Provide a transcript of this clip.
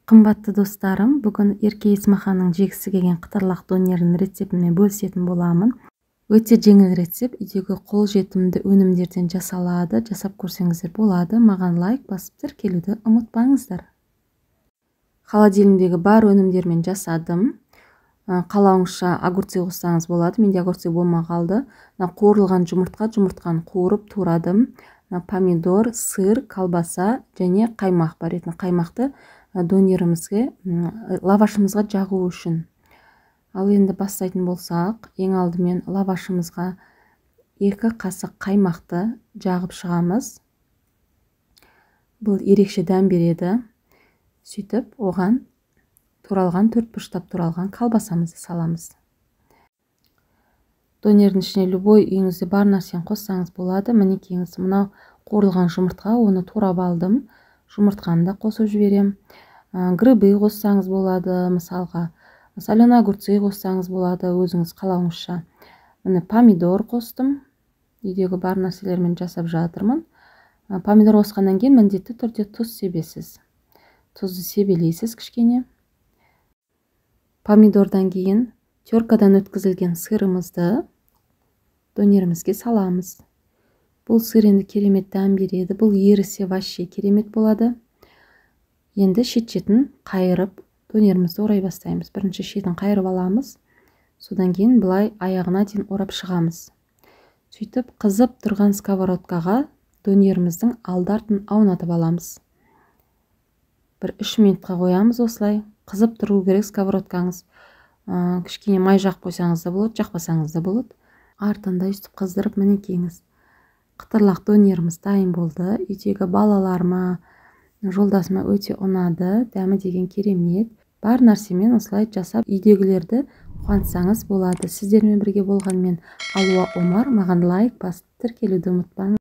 Қымбатты достарым, бүгін Ерке Есмаханның жегісі келген қытырлақ донерінің рецептімен бөлісетін боламын. Өте жеңіл рецепт, үйдегі қолжетімді өнімдерден жасалады, жасап көрсеңіздер болады. Маған лайк басып тіркелуді ұмытпаңыздар. Холодильниктегі бар өнімдермен жасадым. Қалауыңызша огурцы қоссаңыз болады. Менде огурцы болмай қалды. Мына қуырылған жұмыртқа, жұмыртқаны қуырып турадым. Мына помидор, сыр, колбаса және қаймақ бар еді. Қаймақты донерімізге, лавашымызға жағу үшін. Ал енді бастайтын болсақ, ең алдымен лавашымызға 2 қасық қаймақты жағып шығамыз. Бұл ерекше дәм береді. Сөйтіп, оған туралған, 4 бұрыштап туралған колбасамызды саламыз. Донердің ішіне любой үйіңізде бар нәрсені қоссаңыз болады. Мінекейіңіз, мынау қуырылған жұмыртқа, оны турап алдым. Жұмыртқаны да қосып жіберем. Грибы қоссаңыз болады, мысалға соленый огурцы қоссаңыз болады, өзіңіз қалауыңызша. Міне помидор қостым. Үйдегі бар нәрселермен жасап жатырмын. Помидор қосқаннан кейін міндетті түрде тұз себесіз. Тұзды себелейсіз кішкене. Помидордан кейін теркадан өткізілген сырымызды донерімізге саламыз. Бұл сыр енді керемет дәм береді. Бұл ерісе вообще керемет болады. Енді шет-шетін қайырып донерімізді орай бастаймыз. Бірінші шетін қайырып аламыз. Содан кейін былай аяғына дейін орап шығамыз. Сөйтіп қызып тұрған сковородкаға донеріміздің алды-артын аунатып аламыз. Бір 3 минутқа қоямыз осылай. Қызып тұру керек сковородкаңыз. Кішкене май жағып қойсаңыз да болады, жақпасаңыз да болады. Артында өйстіп қыздырып, мінекейіңіз, қытырлақ донеріміз дайын болды. Үйдегі балаларыма, жолдасыма өте ұнады. Дәмі деген керемет. Бар нәрсемен осылай жасап үйдегілерді қуантсаңыз болады. Сіздермен бірге болған мен Алуа Омар. Маған лайк басып тіркелуді ұмытпаңыз.